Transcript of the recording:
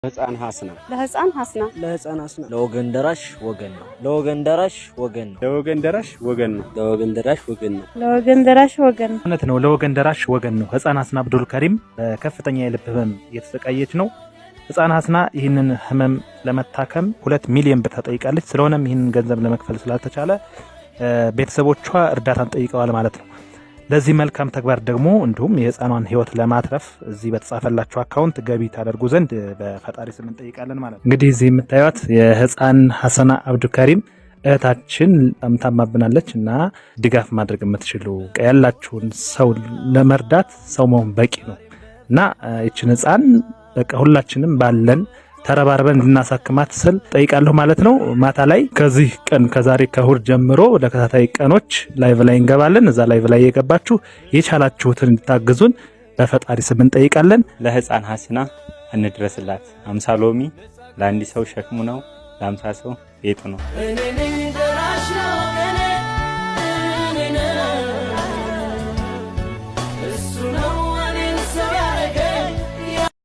ለህፃን ሀስና። ለህፃን ሀስና። ለህፃን ሀስና። ለወገን ደራሽ ወገን ነው። ለወገን ደራሽ ወገን ነው። ለወገን ደራሽ ወገን ነው። ለወገን ደራሽ ወገን ነው። ለወገን ደራሽ ወገን ነው። እውነት ነው። ለወገን ደራሽ ወገን ነው። ህፃን ሀስና አብዱል ከሪም በከፍተኛ የልብ ህመም እየተሰቃየች ነው። ህፃን ሀስና ይህንን ህመም ለመታከም 2 ሚሊዮን ብር ተጠይቃለች። ስለሆነም ይህንን ገንዘብ ለመክፈል ስላልተቻለ ቤተሰቦቿ እርዳታን ጠይቀዋል ማለት ነው። ለዚህ መልካም ተግባር ደግሞ እንዲሁም የህፃኗን ህይወት ለማትረፍ እዚህ በተጻፈላቸው አካውንት ገቢ ታደርጉ ዘንድ በፈጣሪ ስም እንጠይቃለን ማለት ነው። እንግዲህ እዚህ የምታዩት የህፃን ሀሰና አብዱልከሪም እህታችን ታማብናለች እና ድጋፍ ማድረግ የምትችሉ ያላችሁን ሰው ለመርዳት ሰው መሆን በቂ ነው እና ይችን ህፃን በቃ ሁላችንም ባለን ተረባርበን እንድናሳክማት ስል ጠይቃለሁ ማለት ነው። ማታ ላይ ከዚህ ቀን ከዛሬ ከእሁድ ጀምሮ ለተከታታይ ቀኖች live ላይ እንገባለን። እዛ live ላይ የገባችሁ የቻላችሁትን እንድታግዙን በፈጣሪ ስም እንጠይቃለን። ለህፃን ሀስና እንድረስላት። 50 ሎሚ ለአንድ ሰው ሸክሙ ነው፣ ለ50 ሰው ጌጡ ነው። እኔ ነኝ ደራሽ ለወገኔ፣ እኔ ነኝ። እሱ